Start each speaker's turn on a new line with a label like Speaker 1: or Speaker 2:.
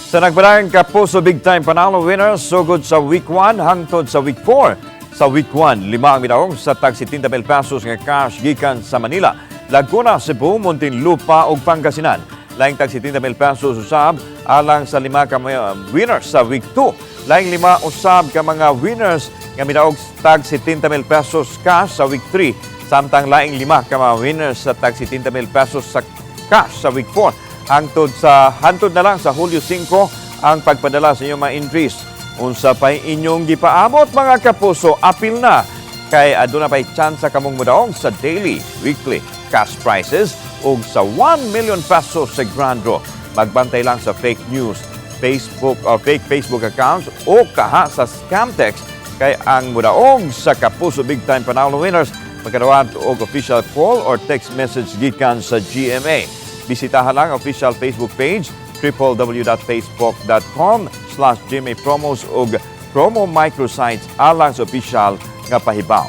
Speaker 1: Sa nagpadayong Kapuso Big Time Panalo winners sugod sa week 1 hangtod sa week 4. Sa week 1, lima ang midaog sa tag 70 mil pesos nga cash gikan sa Manila, Laguna, Cebu, Muntinlupa ug Pangasinan. Laing tag 70 mil pesos usab alang sa lima ka mga winners sa week 2. Laing lima usab ka mga winners nga midaog tag 70 mil pesos cash sa week 3. Samtang laing lima ka mga winners sa tag 70 mil pesos sa cash sa week 4. Hangtod na lang sa Hulyo 5 ang pagpadala sa inyong mga entries. Unsa pa'y inyong gipaamot, mga kapuso, apil na kay aduna pa'y tsansa kamong modaog sa daily, weekly cash prizes ug sa 1 million pesos sa grand draw. Magbantay lang sa fake news, Facebook o fake Facebook accounts o kaha sa scam text kay ang mudaog sa Kapuso Big Time Panalo winners magkadawat og official call or text message gikan sa GMA. Bisitahan lang ang official Facebook page www.facebook.com/gmapromos ug promo microsites alang sa official nga pahibaw.